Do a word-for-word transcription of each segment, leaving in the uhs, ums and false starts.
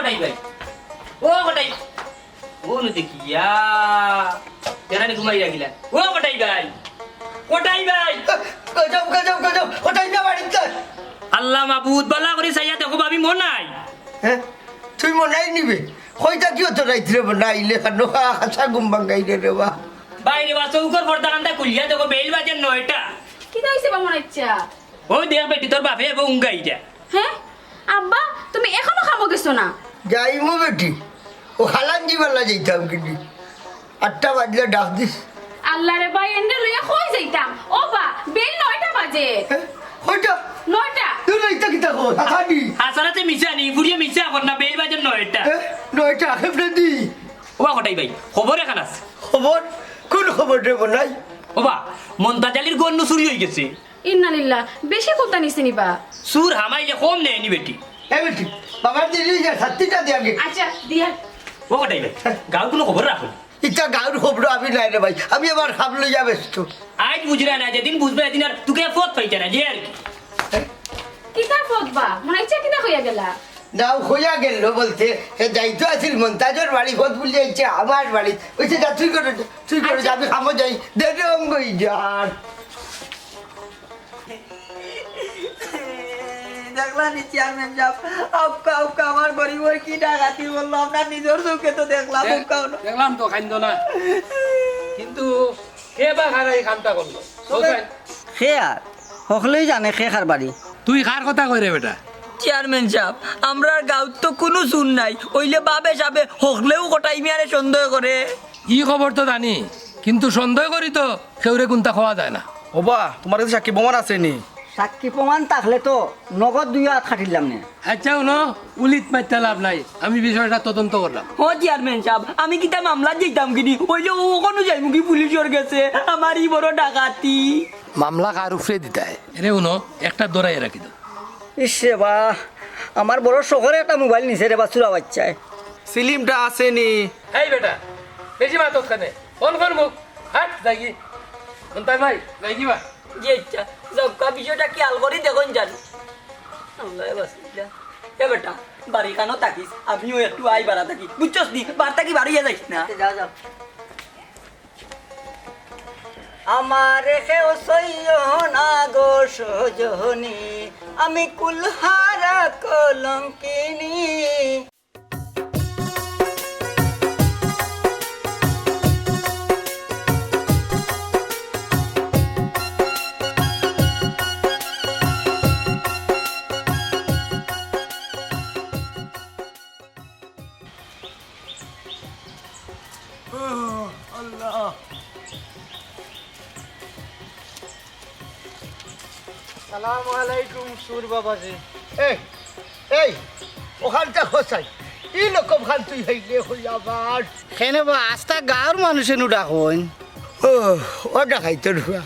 কটাই ভাই, ও কটাই, ও নু দেখিয়া, জানানি ঘুমাই রাখিলা। ও কটাই ভাই, কটাই ভাই। গজব, গজব, গজব, কটাই না বাড়িত। আল্লাহ মাবুদ, বালা করি চাইয়া দেখো, ভাবি মনাই। হ্যাঁ? তুই মনাই নিবে? কইতা কিও তো রাইত রে মনাই, ইলে কানো হাছা ঘুম ভাঙ্গাই রে রে বা। বাইরে বা চৌকর পর্দা কান্দা খুলিয়া দেখো, বেইল বাজে নয়টা। কিতা অইছে বা মনাইচ্ছা? ওই দেখ বেটি, তোর বাপে এবো উঙ্গাইটা। হ্যাঁ? আব্বা, তুমি এখনো কামো গেছো না? যাইমু বেটি, ও খালান জিবাল্লা যাইতাম কিনি। আটটা বাজলে ডাক দিস। আল্লাহ রে ভাই, এনরে লইয়া কই যাইতাম? ও বা, বেইল নয়টা বাজে। হ্যাঁ? কয়টা? নয়টা। তুই না ইতা কিতা কর? হাসানি। হাসানাতে মিছা নি, বুড়িয়ে মিছা কর না, বেইল বাজে নয়টা। হ্যাঁ? নয়টা, হেফড়ে দি। ও বা কটাই ভাই, খবর এখান আছে। খবর? কোন খবর রে মনাই? ও বা, মন্তাজ আলীর গন্নু চুরি হয়ে গেছে। ইন্নালিল্লাহ, বেশি কুন্তা নিছে নি বা? চুর হামাইলে কম নেয়নি বেটি। এ বেটি, বাবার দেরি হয়ে যায়, ছাত্তিটা দে আগে। আচ্ছা, দিয়া। ও কটাই ভাই, গাঁও কোনো খবর রাখো? ইতা গাঁওর খবর আমি নাই রে ভাই, আমি আমার খাম লইয়া ব্যস্ত। আজ বুঝরা না, যেদিন বুঝবে এদিন আর তোকে ফত পাইতে না, যে আর কি। কিতা ফত বা? মনাইচ্ছা কিতা কইয়া গেলা? নাও কইয়া গেল বলতে, হে যাইতো আছিল মন্তাজর বাড়ি, ফত বুলিয়া আইছে আমার বাড়ি। কইছে, "যা, তুই করে যা, তুই করে যা, আচ্ছা। আমি খামো যাই।" দে রে অঙ্গই যার। দেখলা নি চেয়ারম্যান সাহেব, আপকা, আপকা আমার গরিবর কি ডাকাতি করলো, আমরা নিজর চোখে তো দেখলাম, দেখ-, আপকা হলো। দেখলাম তো, কাইন্দো না। কিন্তু কে বা কারা এই কামটা করলো? তবে হোসেন? কে আর? হকলেই জানে কে কার বাড়ি। তুই কার কথা কই রে বেটা? চেয়ারম্যান সাহেব, আমরার গাঁওত তো কুনু চুর নাই, অইলে বাবে সাবে হকলেউ কটাই মিয়ারে সন্দেহ করে। ই খবর তো জানি, কিন্তু সন্দেহ করি তো কেউরে কুন্তা কওয়া যায় না। ওবা, তোমার কাছে সাক্ষী প্রমাণ আছে নি? সাক্ষী প্রমাণ থাকলে তো নগদ দুই আত কাটিলাম নে। আচ্ছা, হুনো, উলিত মাইত্তা লাভ নাই, আমি বিষয়টা তদন্ত করলাম। ও চেয়ারম্যান সাহেব, আমি কিতা মামলাত যাইতাম কিনি? অইলে অউ অখনউ যাইমু কি পুলিশর গেছে? আমার ই বড় ডাকাতি। মামলা কার উপরে দিতায়? এরে হুনো, একটা ধরাই রাখি দাও। ইস রে বা, আমার বড় শখর একটা মোবাইল নিছে রে বা, চুরা বাইচ্চায়। সিলিমটা আছে নি? এই বেটা, বেশি মাতস কেনে? ফোন কর মুখ। হাট, যাইগি। মন্তাজ ভাই, যাইগি বা? জি আচ্ছা, যাউক্কা, বিষয়টা খেয়াল করি দেখইন জানি। আল্লাহ বাঁচাইলা। এ বেটা, বাড়ি কানো থাকিস, আমিও একটু আই বারা থাকি। বুঝছস নি? বার থাকি বার অইয়া যাইস না। যা, যা। আমারে কেউ সইও না গো সজনী, আমি কুলহারা কলঙ্কিনী। আল্লাহ। সালাম আলাইকুম, সুর বাবাজি। এই, এই, অখানটা খোঁচাই। ই রকম খান তুই হইলে হই আবার। কেনে বা, আস্তা গাঁওর মানুষে নু ডাকইন। ও, ও ডাকাইতর ফুয়া।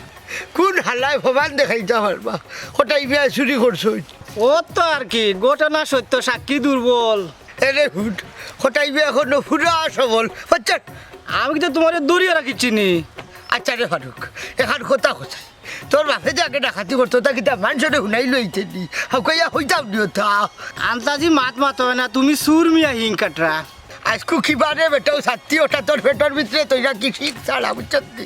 কুন হালায় প্রমাণ দেখাইতা পারবা? কটাই মিয়ায় চুরি করছইন। ও তো আর কি, ঘটনা সত্য, সাক্ষী দুর্বল। এরে হুট, কটাই মিয়া অখনো পুরা সবল। বুঝছস? আমি তো তুমারে ধরিয়া রাখিছি নি। আচ্ছা রে ফারুক, এখান কথা খোঁচাই। তোর বাপে যে আগে ডাকাতি করতো, তা কিতা মানষরে হুনাইলো ইতে দি? হাউ কইয়া হইতাম দিও তা। আন্তাজি মাত মাত অয় না, তুমি সুর মিয়া হিং কাটরা। আইজকু কিবারে বেটাও ছাত্তি ওটা তোর পেটর ভিতরে তৈরা কি ঠিক ছাড়া, বুঝছত নি?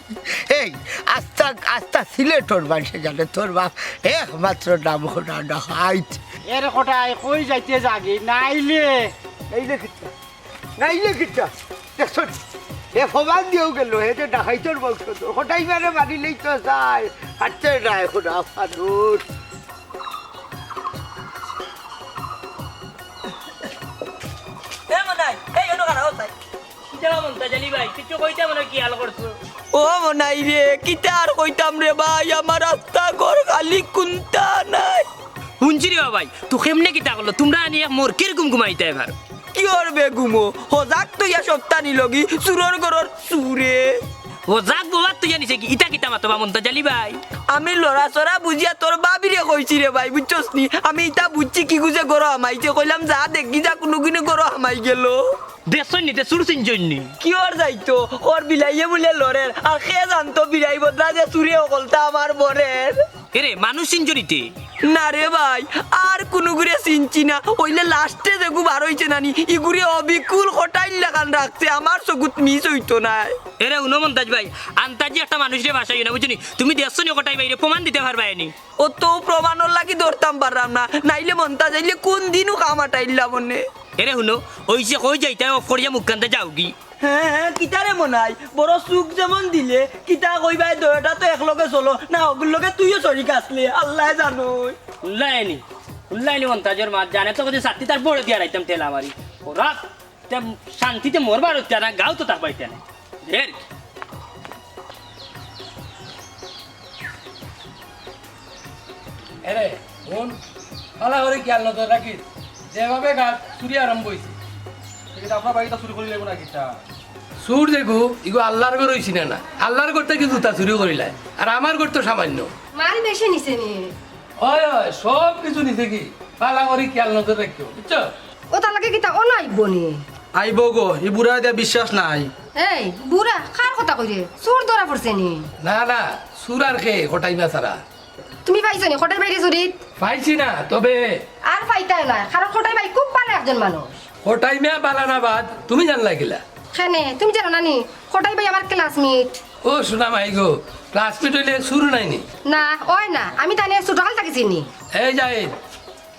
এই, আস্তা, আস্তা সিলেটর মানষে জানে তোর বাপ একমাত্র নাম করা ডাকাইত। এরে কটাই কই যাইতে যাগি, নাইলে। এই দেখিস। নাইলে কিতা? দেখছনি? এ প্রমাণ দিয়াও গেল, হে যে ডাকাইতর বংশধর। কটাই মিয়ারে মারিলেই তো যায়। হাঁটতে না এখন আফানুর। এ মনাই, এই অনো খাড়া, ও তাই। কিতা মন্তাজ আলী ভাই, কিচ্ছু কইতা মনে হয় খেয়াল করছো? ও মনাই রে, কিতা আর কইতাম রে ভাই, আমার আস্তা ঘর খালি কুন্তা নাই। হুনছি রে বা ভাই, তো কেমনে কিতা করলো? তুমরা আনি এক মোর কিরকম ঘুমাইতায় পারো? কিওর বে ঘুমো? হজাক তো ইয়া সপ্তানি লগি, চুরর ঘরর চুরে। হজাক বওয়াত তো ইয়া নিছে কি? ইতা কিতা মাতো বা মন্তাজ আলী ভাই? আমি লড়াচড়া বুঝিয়া তোর বাবিরে কইছি রে ভাই, বুঝছস নি? আমি ইতা বুঝছি কি গুজে ঘরো হামাইছে, কইলাম যা দেখি যা কুনুগুনে ঘরো হামাই গেল। দেখছইন নি তে চুর চিনছইন নি? কিওর যাইতো? ওর বিলাইয়ে বুলে লড়ের, আর কে জানতো বিলাই বদলা যে চুরে অকলতা আমার বরের। এরে, মানুষ চিনছনি তে? না রে ভাই, আর কুনুগুরে চিনছি না। অইলে লাস্টে যেগু বার অইছে নানি, ইগুরে অবিকুল কটাইর লাখান রাখছে, আমার চকুত মিস অইতো নায়। এরে হুনো মন্তাজ ভাই, আন্তাজি একটা মানুষরে ফাঁসাইও না, বুঝছো নি? তুমি দেখছো নি কটাই ভাইরে, প্রমাণ দিতে পারবায় নি? অত প্রমাণর লাগি ধরতাম পাররাম না, নাইলে মন্তাজ আইলে কুন দিনউ কাম আটাইল্লা মনে। এরে হুনো, অইছে কই যাইতায়, অফ করিয়া মুখখানতা যাওগি। হে হে, কিতারে মনাই? বড় চুখ যেমন দিলে, কিতা কইবায়, দুইওটা তো একলগে চলো, না অগুর লগে তুইও শরিক আছলে, আল্লায় জানইন। হুনলায় নি, হুনলায় নি মন্তাজর মাত, জানে তো কইছে ছাত্তি তার বড় দিয়া রাইতাম ঠেলা মারি। ওরা তে শান্তিতে মরবার অইতা না, গাঁও তো থাকবায় তে না। ঢের। এরে, হুন, ভালা করি খিয়াল নজর রাখিস। যেভাবে গাছ চুরি আরম্ভ অইছে, ঠিক আছে, আপনার বাড়িটা চুরি করি লইব না কিতা? চুর যেগু, ইগু আল্লার ঘর অইছে না না। আল্লার ঘর থাকি জুতা চুরি করিলায়। আর আমার ঘর তো সামান্য। মাল বেশি নিছে নি? অয়, অয়, সব কিছু নিছে কি? ভালা করি খিয়াল নজর রাখিও, বুঝছো? অতার লাগি কিতা অনো আইবো নি? আইবো গো, ই বুড়া দিয়া বিশ্বাস নাই। এই, বুড়া, কার কথা কইরে? চুর ধরা পড়ছে নি? না, না, চুর আর কে, কটাই মিয়া ছাড়া। তুমি পাইছো নি কটাই ভাইরে চুরিত? পাইছি না, তবে আর পাইতায় না, কারণ কটাই ভাই খুব ভালা একজন মানুষ। কটাই মিয়া ভালা না বাদ, তুমি জানলায় কিলা? কেনে, তুমি জানো না নি? কটাই ভাই আমার classmate। ও সোনা মাই গো, classmate অইলে চুর নায় নি? না, অয় না, আমি তানে ছোটকাল থাকি চিনি। এই যাই,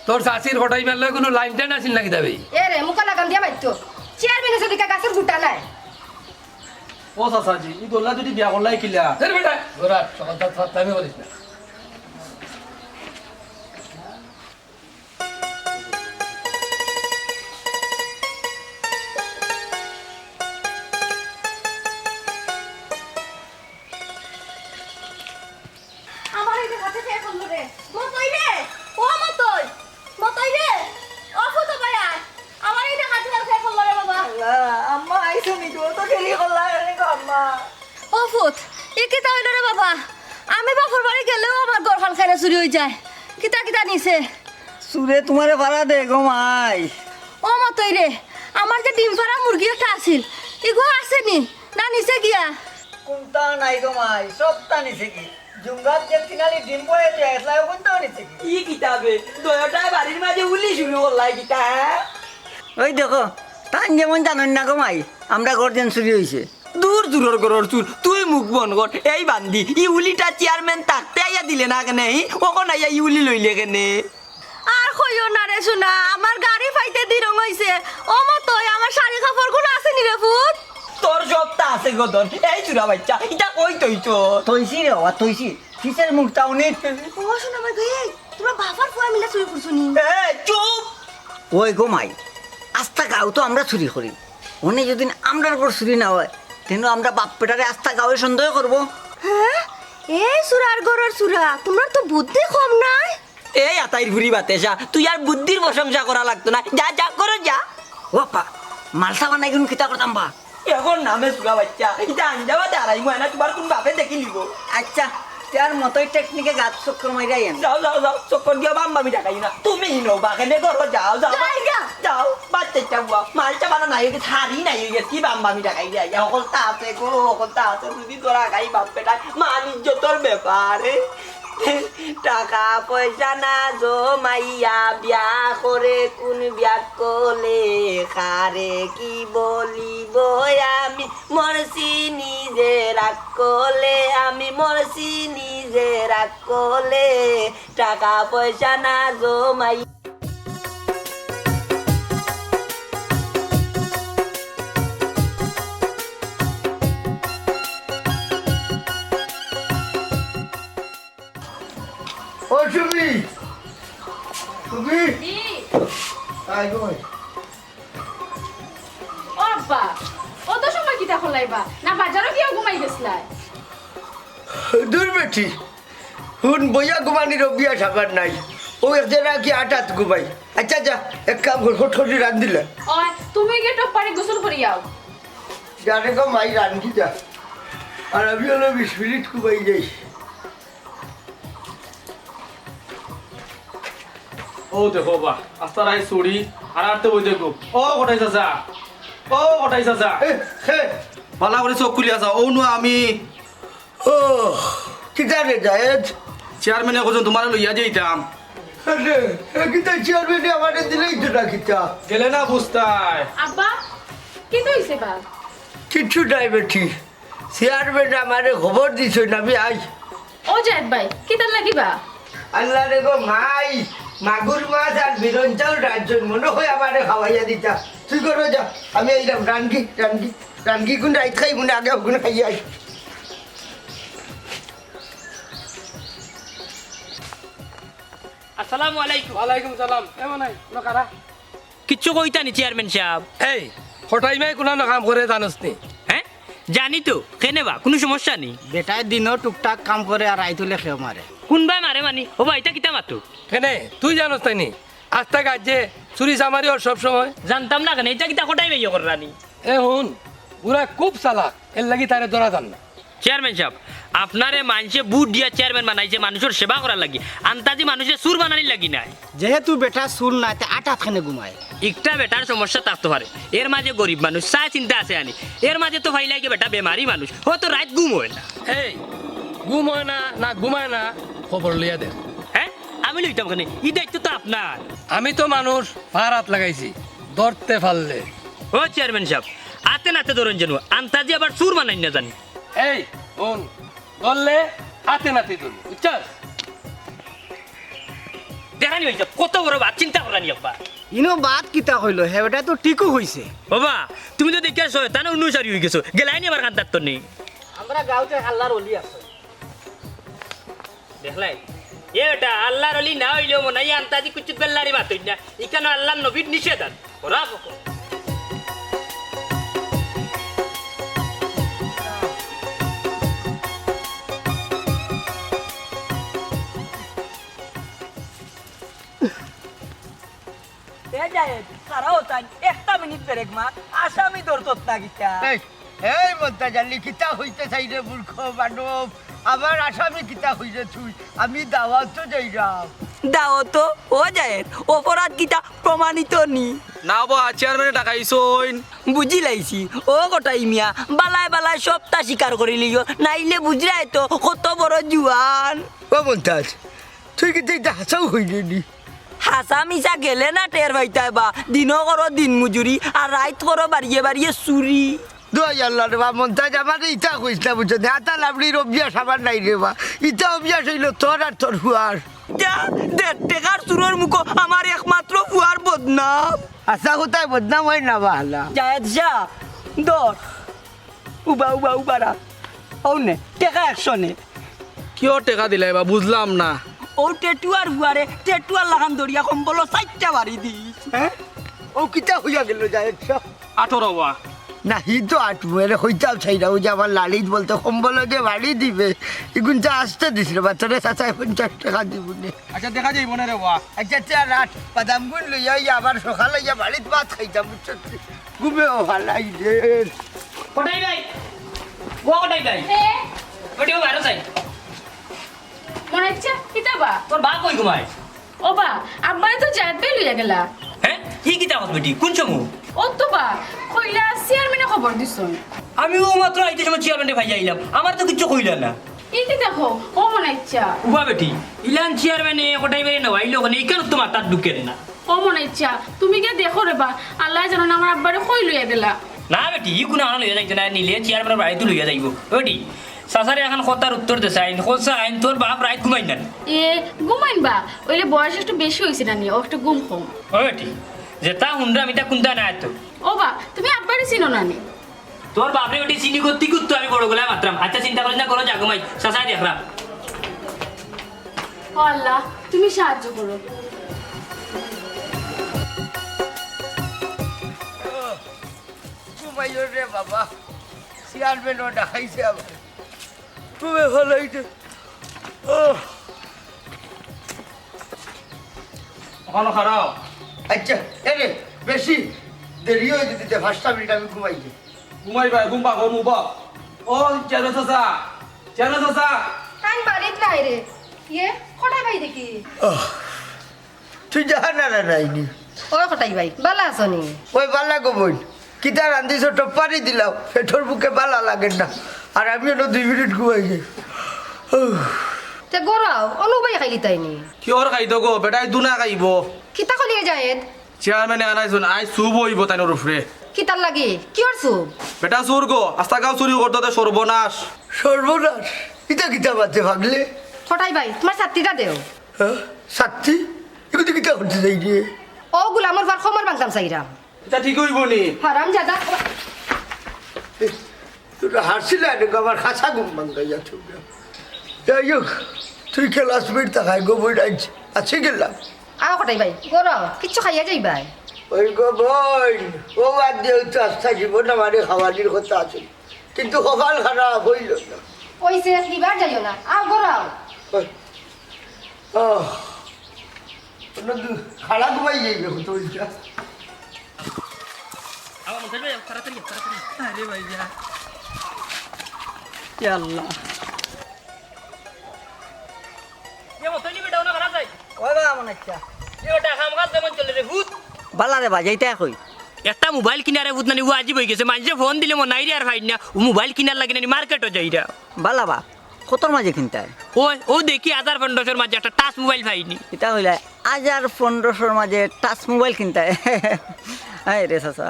তোর চাচির কটাই মিয়ার লগে কুনু লাইন টাইন আছিল নাকি দাবি? এরে, মুখো লাগাম দিয়া মাততো। চেয়ারম্যান অইছে দেখিয়া গাছর গুটা নায়। ও চাচাজি, ই দল্লা যদি বিয়া করলায় কিলা? এরে বেটা, ঘোড়া, সকাল তো ফাত্তামি করিস না। আমার এই যে হাতে কে করলো রে? মতই রে! ও মতই! মতই রে! ও ফুতো ভাই আয়! আমার এই যে হাতে কে করলো রে বাবা? আল্লাহ, আম্মা আইছো নি গো? তো খেলি করলা রে গো আম্মা। ও ফুত, ই কিতা অইলো রে বাবা? আমি বাপর বাড়ি গেলেও আমার ঘরখান কেনে চুরি অই যায়। কিতা কিতা নিছে? চুরে তুমারে ফারা দে গো মাই। ও মতই রে, আমার যে ডিম ফারা মুরগি একটা আছিল, ইগু আছে নি? না নিছে গিয়া? কুনতা নাই গো মাই, সবতা নিছে কি? জুমরাত যে তিনালি ডিম বয়ে দিয়া আসলা, কুনতা নিছে কি? ই কিতা বে, দুইওটায় বাড়ির মাঝে উলি শুরু করলায় কিতা, হ্যাঁ? ওই দেখো, তান যেমন জানইন না গো মাই, আমরা ঘর যেন চুরি অইছে। দূর দূরর ঘরর চুর, তুই মুখ বন্ধ কর। এই বান্দি, ই উলিটা চেয়ারম্যান থাকতে আইয়া দিলে না কেনে? ই অখন আইয়া ই উলি লইলে কেনে? আর কইও না রে সোনা, আমার গাড়ি পাইতে দিরং অইছে। ও মতই, আমার শাড়ি কাপড়গুলো আছে নি রে ফুত? তোর সবতা আছে গো ধন। এই চুরা বাইচ্চা, ইটা কই থইছো? থইছি রে বাবা, থইছি। কিসের মুখ তাও নি? ও সোনা আমার গো, এই, তুমরা বাপর ফুয়া মিলে চুরি করছো নি? এ, চুপ! ওই গো মাই, আস্তা গাঁও তো আমরা চুরি করি। অনে যদি আমরার ঘর চুরি না অয়, তেন আমরা বাপ বেটারে আস্তা গাঁওয়ে সন্দেহ করবো। হ্যাঁ? এই চুরার ঘরর চুরা, তুমরার তো বুদ্ধি কম নায়। এই আতাইর ফুরি বাতেশা, তুই আর বুদ্ধির প্রশংসা করা লাগতো না। যা, যা, ঘরো যা। ও আপা, মালসা বানাই গুন কিতা করতাম বা? এখন নামে চুরা বাইচ্চা, ইটা আঞ্জাবাদে আরাইমু না, তুমার কুন বাপে দেখিলিবো? আচ্ছা, তে আর মতই টেকনিকে গাত চক্কর মাইরাই আমি। যাও, যাও, যাও, চক্কর দিয়া বাম্বামি ডাকাইও না। তুমি হিনো বা কেনে ঘরো যাও, যাও। যাইগা। যাও, বাচ্চা ইটা বুয়া, মালসা বানা নাই অইগেছে, হাড়ি নাই অইগেছে, কি বাম্বামি ডাকাই দিয়া, ইয়া হকলতা আছে গো, হকলতা আছে, যদি ধরা খাই বাপ বেটায়, মান ইজ্জতর ব্যাপারে। টাকা পয়সা না জমাইয়া বিয়া করে কুন বিয়া করলে, কারে কি বলিব আমি, মরছি নিজে রাগ করলে, আমি মরছি নিজে রাগ করলে, টাকা পয়সা না জমাই। ও সুমি, সুমি, জি। আয় গো ভাই। ও আব্বা, অত সময় কিতা করলাইবা? না বাজারো গিয়া ঘুমাই গেছলায়? দূর বেটি, হুন, বইয়া ঘুমানির অভ্যাস আমার নাই। ও এক জায়গা কি আটাত ঘুমাই। আচ্ছা, যা, এক কাম কর, ফটফটি রান্দিলা। ওই, তুমি গিয়া টপ্পারে গোসল করি আও। জানে গো মাই রান্ধি যা। আর আমি অইলে বিশ মিনিট ঘুমাই যাই। ও দেখো বা, আস্তা রাইত চুরি, আর আরতে বই দেখো। ও কটাই চাচা, ও কটাই চাচা। এ, হে। ভালা করি চোখ খুলিয়া চাও, অউ নু আমি ও, কিতা রে জায়েদ? চেয়ারম্যানে কইছইন তুমারে লইয়া যাইতাম। আরে, এ কিতা চেয়ারম্যানে আমারে দিলেই তো না কিতা? গেলে না বুঝতায়। আব্বা, কিতা অইছে বা? কিচ্ছু নাই বেটি, চেয়ারম্যানে আমারে খবর দিছইন, আমি আই। ও জায়েদ ভাই, কিতার লাগি বা? আল্লাহ রে গো মাই, মাগুর মাছ আর বিরঞ্চাও রাজন মনে হয় আমারে খাওয়াইয়া দিতা। তুই করো যা, আমি আইলাম। রানগি, রানগি, রানগি কোন রাইত খাই মনে আগে ওগুন খাইয়া আই। আসসালামু আলাইকুম। ওয়ালাইকুম সালাম। এ মনাই, নো কারা? কিচ্ছু কইতা নি চেয়ারম্যান সাব? এই, কটাই মাই কুনানো কাম করে জানোস নি? হ্যাঁ, জানি তো। কেনে বা, কুনু সমস্যা নি? বেটায় দিনো টুকটাক কাম করে আর রাইত অইলে খেও মারে। কুনবায় মারে মানি? ও বা, ইতা কিতা মাতো? কেনে, তুই জানোস তাই নি? আস্তা গাছ যে চুরি চামারি অর সব সময়। জানতাম না কেনে, ইতা কিতা কটাই মাইয়ে কররা নি? এ হুন, বুড়া খুব চালাক, এর লাগি তারে ধরা যার না। চেয়ারম্যান সাব, আপনারে মানষে ভোট দিয়া চেয়ারম্যান বানাইছে মানুষর সেবা করার লাগি, আন্তাজি মানুষরে চুর বানানির লাগি নায়। যেহেতু বেটা চুর নায়, তে আটাত কেনে ঘুমায়? একটা বেটার সমস্যা থাকতো পারে, এর মাঝে গরিব মানুষ, চায় চিন্তা আছে আনি, এর মাঝে তো পাইলাই গি বেটা বেমারি মানুষ, হয়তো রাইত ঘুম অয় না। এই, ঘুম অয় না, না ঘুমায় না, খবর লইয়া দেখ। হ্যাঁ, আমি লইতাম কেনে, ই দায়িত্ব তো আপনার। আমি তো মানুষ পাহারাত লাগাইছি, ধরতে পারলে। ও চেয়ারম্যান সাব, আতে নাতে ধরইন যেন, আন্তাজি আবার চুর বানাইন না জানি। এই, হুন, ধরলে আতে নাতে ধরবো, বুঝছস? দেখা নি অইছে, কত বড় বাত, চিন্তা করা নি আব্বা। ইনো বাত কিতা কইলো, হে বেটা তো ঠিকও কইছে। বাবা, তুমি তো দেখিয়া শয়তান অনুসারী অই গেছো, গেলায় নি আবার কান্তার তো নেই। আমরা গাউতে আল্লাহর অলি আছে। দেখলাই? এ বেটা, আল্লাহর অলি না অইলেও মনে হয় আন্তাজি কুচ্ছুত বেল্লারি মাতইন না। ইখানো আল্লাহর নবীর নিষেধ আছে। ওরা বকো। এ জায়েদ, খাড়া অইতাইন, একটা মিনিট ব্রেক মার, আসামি ধরতত না কিতা? এই, এই মন্তাজ আলী, কিতা কইতে চাইরে মূর্খ মানব? আমার আসামি কিতা কইরে তুই? আমি দাওয়াতো যাইরাম। দাওয়াতো? ও জায়েদ, অপরাধ কিতা প্রমাণিত নি? না বা, চেয়ারম্যানে ডাকাইছইন। বুঝিলাইছি, ও কটাই মিয়া, বালায় বালায় সবটা স্বীকার করিলিও, নাইলে বুঝরায় তো কত বড় জুয়ান। ও মন্তাজ, তুই কিতা ইতা হাছাউ কইরে নি? হাছা মিছা গেলে না টের পাইতায় বা, দিনো করো দিন মজুরি, আর রাইত করো বাড়িয়ে বাড়িয়ে চুরি। দোহাই আল্লাহ রে বা, মন্তাজ, আমারে ইতা কইস না, বুঝছস নি? আতা লাবড়ির অভ্যাস আমার নাই রে বা। ইতা অভ্যাস অইলো তোর আর তোর ফুয়ার। যা, দেড় টেকার চুরর মুখো আমার একমাত্র ফুয়ার বদনাম। হাছা কথায় বদনাম অয় না বালা। জায়েদ শাহ, ধর। উবা, উবা, উবা রাখ। অউ নে, টেকা একশো নে। কিয়র টেকা দিলায় বা? বুঝলাম না। অউ টেটুয়ার ফুয়ারে টেটুয়ার লাখান ধরিয়া কম্বলো চাইরটা বাড়ি দিস। হ্যাঁ? অউ কিতা কইয়া গেলো জায়েদ শাহ? আটো রে বা। না, হি তো আটমু, এরে কইতাম চাইরাম, অউ যে আমার লালিত বলতে কম্বলো যে বাড়ি দিবে, ইগুন তো আস্তে দিস রে বা, তোরে চাচায় পঞ্চাশ টেকা দিবো নে। আচ্ছা, দেখা যাইবো না রে বা। আচ্ছা, তে আর আট, বাদামগুন লইয়া আইয়া আবার সকাল আইয়া বাড়িত ভাত খাইতাম, বুঝছস? ঘুমেও ভালাই রে। কটাই ভাই, ও কটাই ভাই। এ? বেটি, ও বাইরে যাই। মনাইচ্ছা, কিতা বা? তোর বাপ কই ঘুমায়? ও বা, আব্বায় তো জায়েদ ভাই লইয়া গেলা। হ্যাঁ? ই কিতা কস বেটি? কুন সময়? ও তো বা, কইলা চেয়ারম্যানে খবর দিছইন। আমি অউ মাত্র আইতে সময় চেয়ারম্যানে পাইয়া আইলাম, আমারে তো কিচ্ছু কইলা না। ই কিতা কও, ও মনাইচ্ছা। উবা বেটি, ইলান চেয়ারম্যানে কটাই ভাইরে নেওয়াইলো কেনে, ইখান তো মাথাত ঢুকের না। ও মনাইচ্ছা, তুমি গিয়া দেখো রে বা, আল্লায় জানইন আমার আব্বারে কই লইয়া গেলা। না বেটি, ই কুনু আনা লইয়া যাইতো না, নিলে চেয়ারম্যানর বাড়িত লইয়া যাইবো। ও বেটি, চাচারে একখান কথার উত্তর দে চাইন, কও চাইন, তোর বাপ রাইত ঘুমাইন না নি? এ, ঘুমাইন বা, অইলে বয়স একটু বেশি অইছে না নি, অউ একটু ঘুম কম। ও বেটি, যেতা হুনরাম ইতা কুন্তা নায় তো। ও বা, তুমি আব্বারে চিনো না নি? তোর বাপরে বেটি চিনি করতে করতে আমি বড় গলায় মাতরাম। আচ্ছা, চিন্তা করিস না, ঘরো যা ঘুমাই, চাচায় দেখরাম। ও আল্লাহ, তুমি সাহায্য করো। ঘুমাইও রে বাবা, চেয়ারম্যানও ডাকাইছে আবার। ঘুমে ভালাইছে। ও। অখানো খাড়াও। আচ্ছা, এরে, বেশি দেরি অইছে, পাঁচটা মিনিট আমি ঘুমাই যাই। ঘুমাই ভাই, ঘুম পাগল মুবা। ও, চেয়ারম্যান চাচা, চেয়ারম্যান চাচা। তাইন বাড়িত নাই রে। ইয়ে, কটাই ভাই দেখি। আহ, তুই জাহানারা নাইনি। ও কটাই ভাই, বালা আছো নি? ওই বালা গো বইন, কিতা রান্ধিছো টপ্পারি দিলাও, পেটর ভুকে বালা লাগের না। আর আমি অনো দুই মিনিট ঘুমাই যাই। উহ। তে গরাও, অনু ভাই খাইলি তাইনি। কিওর খাইতো গো, বেটায় দুনা খাইবো। কিতা কইলে যায়েদ? চেয়ারম্যানে আনাইছইন, আইজ চুপ অইবো তাইনর উপরে। কিতার লাগি? কিওর চুপ? বেটা চুর গো, আস্তা গাঁও চুরি করতো তে সর্বনাশ। সর্বনাশ? ইতা কিতা মাতে ভাগলে? কটাই ভাই, তুমার ছাত্তিটা দেও। হ্যাঁ? ছাত্তি? ইগুতে কিতা করতে যাই রে? ও গুলামর ভার খমর ভাঙতাম চাইরাম। ইতা ঠিক অইবো নি? হারাম জাদা। তোরা হাসিলে আরে আমার খাসা ঘুম ভাঙাইয়া চুপ। যাই হোক, তুই ক্লাসমেট থাকায় গো বই রাইজ আছে গেলাম। আও কটাই ভাই, গরাও, কিচ্ছু খাইয়া যাইবায়। ওই গো বই, ও বাদ দিয়ে তো আস্তা জীবন আমারে খাওয়ানির কথা আছে, কিন্তু কপাল খারাপ অইল না। ওই সে দিবার যাইও না, আও গরাও। ওই, আহ, অন্য দু-, খালা ঘুমাই যাইবে কত বলছে। আবার মন্তাজ ভাই, তাড়াতাড়ি, তাড়াতাড়ি। আরে ভাইয়া। ইয়া আল্লাহ। এ মতই নি বেটা, ওনা খারাপ যাই। ওই বাবা, মনে হচ্ছে। এ বেটা, কাম কাজ কেমন চলে রে, ভূত? বালা রে বা, যাইতে কই? একটা মোবাইল কিনারে ভূত নানি, ও আজীব অই গেছে। মানষে ফোন দিলে মনাইরে আর পাইন না, ও মোবাইল কিনার লাগি নানি মার্কেটো যাইরা। বালা বা, কতর মাঝে কিনতায়? ওই, ও দেখি হাজার পনেরোশোর মাঝে একটা টাচ মোবাইল পাইনি। ইতা কইলা, হাজার পনেরোশোর মাঝে টাচ মোবাইল কিনতায়? আয় রে চাচা।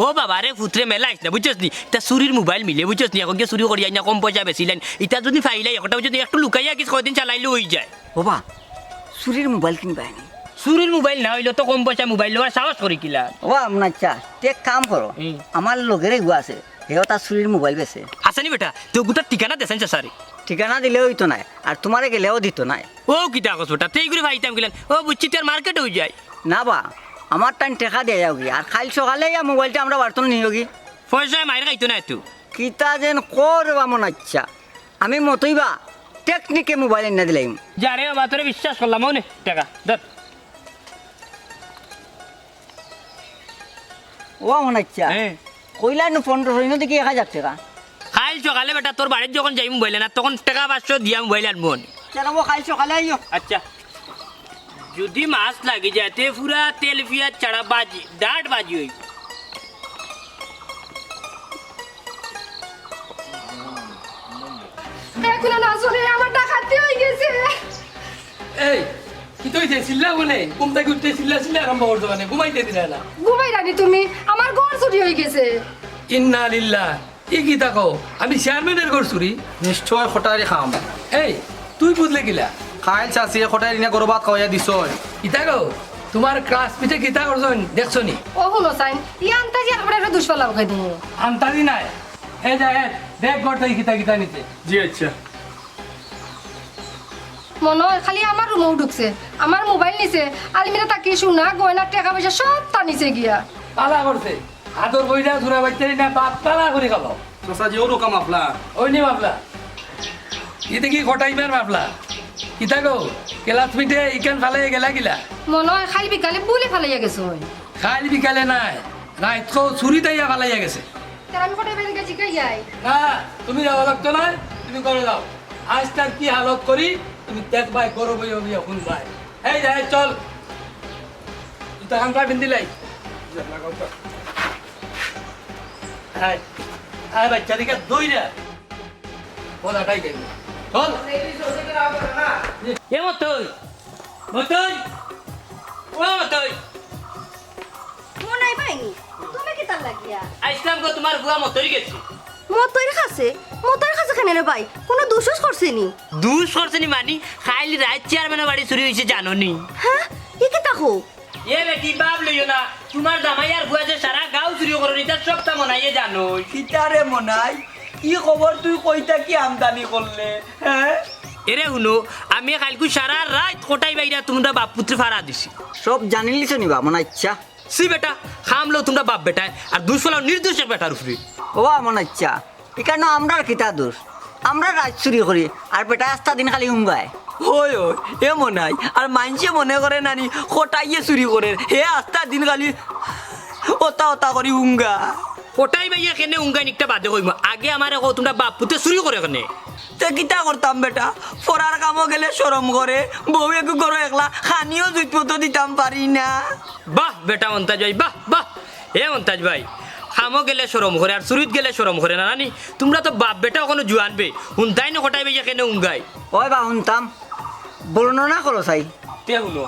ও বাবা রে, ফুতরে মেলাইস না, বুঝছস নি? ইতা চুরির মোবাইল মিলে, বুঝছস নি? এখন গিয়া চুরি করি আইনা কম পয়সা বেচিলাইন। ইতা যদি পাইলাই, একটা বুঝছস নি? একটু লুকাইয়া কিস কয়দিন চালাইলে অই যায়। ও বা, চুরির মোবাইল কিনবায় নি? চুরির মোবাইল না অইলে তো কম পয়সা মোবাইল লওয়ার সাহস করি কিলা? ও বা, মনে আচ্ছা, তে এক কাম করো, হুম। আমার লগের এগু আছে, হেও তার চুরির মোবাইল বেচে। আছে নি বেটা? তে গুটার ঠিকানা দেছেন চাচারে। ঠিকানা দিলে অইতো নায়, আর তুমারে গেলেও দিতো নায়। ও কিতা কস বেটা, তে ইগুরে পাইতাম কিলান? ও বুঝছি, তে আর মার্কেটো অই যায়। না বা, আমার টাইম টেকা দিয়া যাওগি, আর কাইল সকালে ইয়া মোবাইলটা আমরা বাড়িত নিওগি। পয়সায় মাইর খাইতো নায় তো। কিতা যেন কর বা মনে আচ্ছা, আমি মতই বা টেকনিকে মোবাইল আইনা দিলাইমু। যা রে বাবা, তোরে বিশ্বাস করলাম, অউ নে টেকা, ধর। ও মনে আচ্ছা, হ্যাঁ। কইলা নু পনেরোশো, ইনো দেখি এক হাজার টেকা। কাইল সকালে বেটা তোর বাড়িত যখন যাইমু মোবাইল আনাত, তখন টেকা পাঁচশো দিয়া মোবাইল আনমু নে। কেন ও কাইল সকালে আইও। আচ্ছা, যদি মাছ লাগি যায়, তে পুরা তেল পিয়াজ ছাড়া বাজি, ডাট বাজি অইবো। এখনো না চলে, আমার ডাকাতি অই গেছে। এই, কিতা অইছে? চিল্লা বলে, ঘুম থাকি উঠতে চিল্লা চিল্লা আরম্ভ করছো কেনে? ঘুমাইতে দিলা না। ঘুমাইরানি তুমি, আমার ঘর চুরি অই গেছে। ইন্না লিল্লাহ, ই কিতা কও? আমি চেয়ারম্যানের ঘর চুরি? নিশ্চয় কটাইর কাম। এই, তুই বুঝলে কিলা? কাইল চাচিয়ে কটাইরে নিয়া গরু ভাত খাওয়াইয়া দিছইন। ইতা কও, তুমার ক্লাসমেটে কিতা করছইন দেখছো নি? ও হুনো চাইন, ই আন্তাজি আর করে একটা দুষ্ফলা উঠাই দিমু। আন্তাজি নায়। এই যা, এই, দেখ ঘর থাকি কিতা কিতা নিছে। জি আচ্ছা। মনো অয় খালি আমার রুমো ঢুকছে, আমার মোবাইল নিছে, আলমিরা থাকি সোনা, গয়না, টেকা পয়সা সবতা নিছে গিয়া। পালা করছে। আদর কইরা চুরা বাইচ্চারি না, বাপ পালা করি খাবাও। চাচা জি, ওরও কাম মাফলা। ওই নি মাফলা। ইতে কি কটাইবার মাফলা? কিতা গো? ক্লাসমেটে ইখান ফালাইয়া গেলা কিলা? মনো অয় কাইল বিকালে ভুলে ফালাইয়া গেছে অয়। কাইল বিকালে নায়, রাইত কও চুরিত আইয়া ফালাইয়া গেছে। তার আমি কটাই বাইরে গেছি, কই যাই? না, তুমি যাওয়া লাগতো না, তুমি ঘরো যাও। আইজ তার কি হালত করি, তুমি দেখবায়, ঘরো বইয়া বইয়া হুনবায়। এই যা, এই চল। জুতা খান পায়ে পিন্দিলাই। আয়, আয় বাইচ্চাদিগরে ধইরা। বলা তাই যাইবো। চল। এ মতই, মতই, ও মতই। মনাই ভাইনি, তুমি কিতার লাগিয়া? আইছলাম গো তুমার ফুয়া মতইর গেছে। মতইর কাছে? মতইর কাছে কেনে রে ভাই? কুনু দুষ-উষ করছে নি? দুষ করছে নি মানি? কাইল রাইত চেয়ারম্যানর বাড়ি চুরি অইছে জানো নি? হ্যাঁ? ই কিতা কও? এ বেটি, বাপ লইও না। তুমার জামাই আর ফুয়া যে সারা গাঁও চুরি করইন, ইতা সবতা মনাইয়ে জানো। কিতা রে মনাই? ই খবর তুই কই থাকি আমদানি করলে? হ্যাঁ? এরে হুনো, আমি কাইলকু সারা রাইত কটাই বাইরা তুমরা বাপ পুতরে ফারা দিছি। সব জানিলিছো নি বা মনাইচ্ছা? ছি বেটা, কাম লও তুমরা বাপ বেটায়, আর দুষ ফালাও নির্দোষ এক বেটার উপরে। ও মনাইচ্ছা, ইখানো আমরার কিতা দুষ? আমরা রাইত চুরি করি, আর বেটায় আস্তা দিন খালি উঙ্গায়। হয়, হয়, এ মনাই, আর মাইনষে মনে করে নানি, কটাইয়ে চুরি করের, হে আস্তা দিন খালি ওতা ওতা করি উঙ্গা। কটাই বাইয়ে কেনে উঙ্গাইন ইকটা বাদে কইমু, আগে আমারে কও তুমরা বাপ পুতে চুরি করে কেনে? তে কিতা করতাম বেটা, ফরার কামো গেলে শরম করে, বউ এগু ঘরো একলা, খানিও জুইত মতো দিতাম পারি না। বাহ বেটা মন্তাজ ভাই, বাহ, বাহ। এ মন্তাজ ভাই, কামো গেলে শরম করে আর চুরিত গেলে শরম করে না নানি? তুমরা তো বাপ বেটা অখনো জুয়ান বে, হুনতায় নি কটাই বাইয়ে কেনে উঙ্গাইন? ওই বা হুনতাম, বর্ণনা করো চাই। তে হুনো।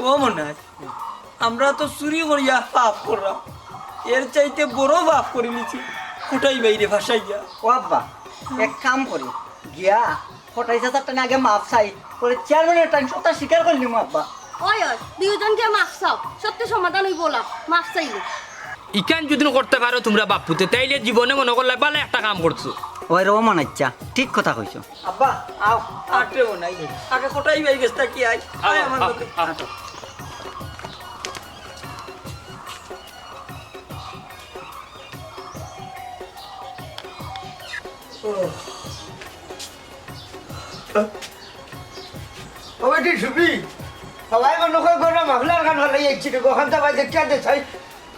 ও মনাই, আমরা তো চুরি করিয়া পাপ করলাম, এর চাইতে বড় পাপ করিলিছি কটাই ভাইরে ফাঁসাইয়া। ও আব্বা, এক কাম করি, গিয়া কটাই চাচার টানে আগে মাফ চাই, পরে চেয়ারম্যানের টান সবটা স্বীকার করিলিমু আব্বা। ওই ওই, দুইজন গিয়া মাফ চাও, সবটা সমাধান অইবো, মাফ চাইলে। ইখান যুদি করতে পারো তুমরা বাপ-পুতে, তাইলে জীবনে মনো করলায় ভালা একটা কাম করছো। ওই রে ও মনাইচ্ছা, ঠিক কথা কইছো। আব্বা, আও। আটরে মনাই, আগে কটাই ভাই গেছে কি আই, আও, আয় আমার আও, লগে। আও। ও বেটি সুবি, সবাই মনো কয় গরম মাফলার খান ফালাই আইছি রে, গোখান্তা ভাই দেখতে দে চাই।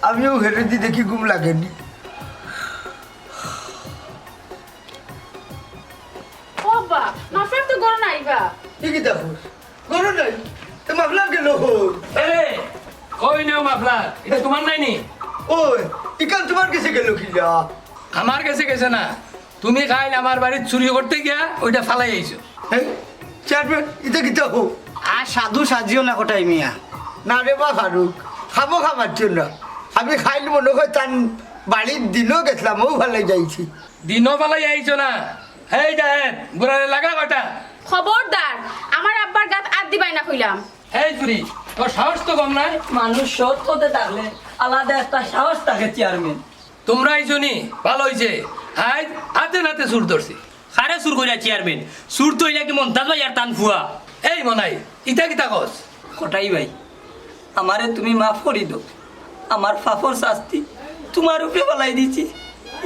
আমিও হেরে দি দেখি ঘুম লাগেনি। ও বা, মাফলার তো গরম নাই বা। কি কি দেখো? গরম নাই? তো মাফলার গেল কই? এরে, কই নেও মাফলার? ইটা তুমার নায়নি? ওই, ইখান তুমার গেছে গেল কিলা? আমার গেছে গেছে না। তুমি কাইল আমার বাড়িত চুরি করতে গিয়া ওইটা ফালাই আইছো। হ্যাঁ? চেয়ারম্যান, ইটা কিতা হো? আর সাধু সাজিও না কটাই মিয়া। না রে বা ফারুক, খামোখা মাতিও না। আমি কাইল মনো কয় তান বাড়িত দিনো গেছলাম, অউ ফালাই যাইছি। দিনো ফালাই আইছো না? হেই জাহেদ, বুড়ারে লাগা কটা। খবরদার, আমার আব্বার গাত আত দিবায় না কইলাম। হেই চুরি, তোর সাহস তো কম নায়। মানুষ সৎ পথে থাকলে আলাদা একটা সাহস থাকে চেয়ারম্যান। তুমরা আইছো নি, ভালা অইছে। আইজ হাতে নাতে চুর ধরছি। কারে চুর কইরা চেয়ারম্যান? চুর তো অইলা কি মন্তাজ ভাই আর তান ফুয়া। এই মনাই, ইতা কিতা কস? কটাই ভাই, আমারে তুমি মাফ করি দেও, আমার পাপর শাস্তি তুমার উপরে ফালাই দিছি।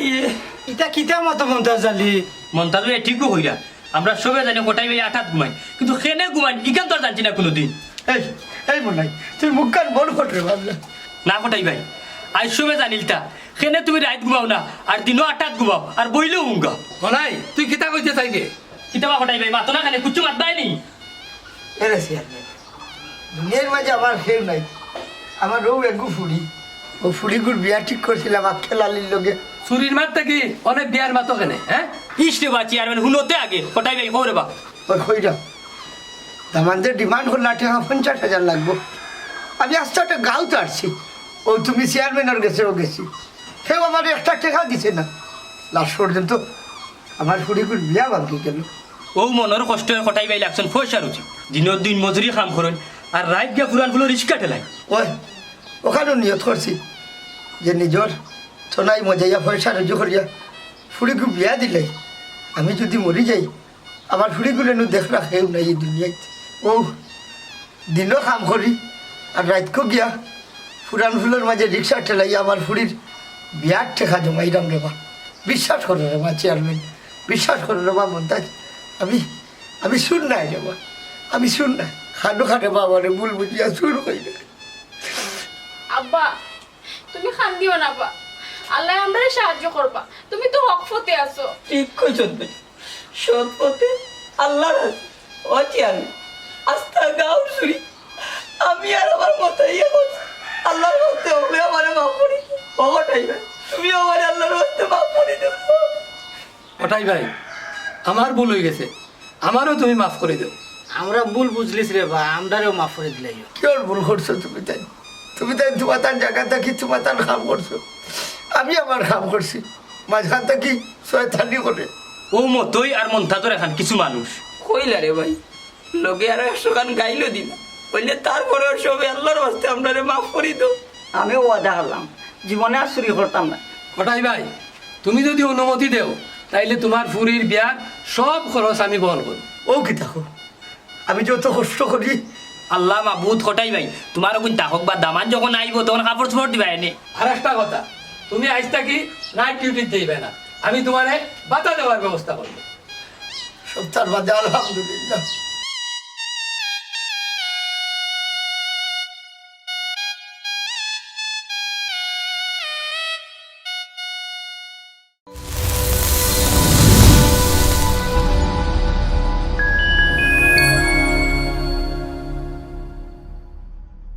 ইয়ে। ইতা কিতা মাতো মন্তাজ আলী? মন্তাজ ভাই ঠিকউ কইরা, আমরা সবে জানি কটাই ভাই আটাত ঘুমাইন, কিন্তু কেনে ঘুমাইন ইখান তো আর জানছি না কুনুদিন। এই, এই মনাই, তুই মুখখান বন্ধ কর রে বাবলা। না কটাই ভাই, আইজ সবে জানিলতা, কেনে তুমি রাইত ঘুমাও না, আর দিনো আটাত ঘুমাও, আর বইলেও হুঙ্গা। মনাই, তুই কিতা কইতে চাইরে? কিতা বা কটাই ভাই, মাতো না কেনে, কুচ্ছু মাতবায় নি? এরে চেয়ারম্যান, দুনিয়ার মাঝে আমার কেউ নাই, আমার অউ এগু ফুড়ি, অউ ফুড়িগুর বিয়া ঠিক করছিলাম আক্কেল আলীর লগে। চুরির মাত থাকি অনেক বিয়ার মাতো কেনে, হ্যাঁ? ইস রে বা চেয়ারম্যান, হুনো তে আগে, কটাই ভাই, কও রে বা। ওই কইরা, দামান্দে ডিমান্ড করলা টেকা পঞ্চাশ হাজার লাগবো। আমি আস্তা একটা গাঁও তো আসছি, অউ তুমি চেয়ারম্যানর গেছেও গেছি, কেউ আমারে একটা টেকা দিছে না। লাস্ট পর্যন্ত আমার ফুড়িগুর বিয়া ভাঙ্গি গেল। অউ মনর কষ্টে কটাই ভাই লাগছইন পয়সার উজি। দিনর দিন মজুরি কাম করইন, আর রাইত গিয়া ফুরান ফুলো রিক্সা ঠেলাইন। ওই, অখানও নিয়ত করছি যে নিজর থনাই মজাইয়া পয়সা রুজি করিয়া ফুড়িগু বিয়া দিলাই, আমি যুদি মরি যাই, আমার ফুড়িগুরে নু দেখরা কেউ নাই ই দুনিয়াত। অউ দিনো কাম করি, আর রাইতকু গিয়া ফুরান ফুলোর মাঝে রিক্সা ঠেলাইয়া আমার ফুড়ির বিয়ার টেকা জমাইরাম রে বা। বিশ্বাস করো রে বা চেয়ারম্যান, বিশ্বাস করো রে বা মন্তাজ, আমি, আমি চুর নায় রে বা, আমি চুর নায়। খানো খানে বাবারে ভুল বুঝিয়া চুর কই না। আব্বা, তুমি কান্দিও না বা, আল্লায় আমরারে সাহায্য করবা, তুমি তো হক পথে আছো। ঠিক কইছস ভাই, সৎ পথে আল্লাহ রাজি। ও চেয়ারম্যান, আস্তা গাঁওর চুরি, আমি আর আমার মতো ইয়ে করছি। আল্লাহর ওয়াস্তে অকলে আমারে মাফ করি দেও। ও কটাই ভাই, তুমি আমারে আল্লাহর ওয়াস্তে মাফ করি দেও। কটাই ভাই, আমার ভুল অইগেছে, আমারেও তুমি মাফ করি দেও। আমরা ভুল বুঝলিছি রে বা, আমরারেও মাফ করি দিলাইও। কিওর ভুল করছো তুমি তাইন? তুমি তাইন তুমার তান জাগা থাকি তুমার তান কাম করছো, আমি আমার কাম করছি। মাঝখান থাকি শয়তানি করে। অউ মতই আর মন্তাজর এখান কিছু মানুষ। কইলা রে ভাই, লগে আরো একশো খান গাইলও দিলা। অইলে তারপরেও সবে আল্লাহর ওয়াস্তে আমরারে মাফ করি দেও। আমিও ওয়াদা করলাম, জীবনে আর চুরি করতাম না। কটাই ভাই, তুমি যুদি অনুমতি দেও, তাইলে তুমার ফুড়ির বিয়ার সব খরচ আমি বহন করমু। অউ কিতা কও, আমি যে অত কষ্ট করি। আল্লাহ মাবুদ কটাই ভাই, তুমার অগুন থাকউক বা দামান যখন আইবো তখন কাপড় চোপড় দিবায় নে। আর একটা কথা, তুমি আইজ থাকি নাইট ডিউটিত যাইবায় না, আমি তুমারে বাতা দেওয়ার ব্যবস্থা করমু। সপ্তাহর বাদে আলহামদুলিল্লাহ।